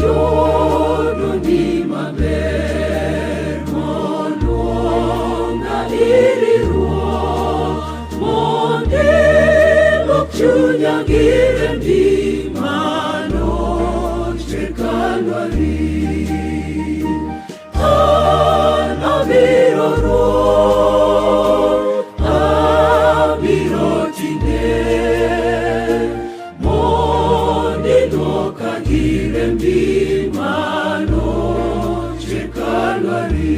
Jodoni maber moluonga ir Ruoth mondo ilok chunya gi rembi manochwer Kalwari. An abiro Ruoth, abiro tinde mondo iluoka gi rembi manochwer Kalwari.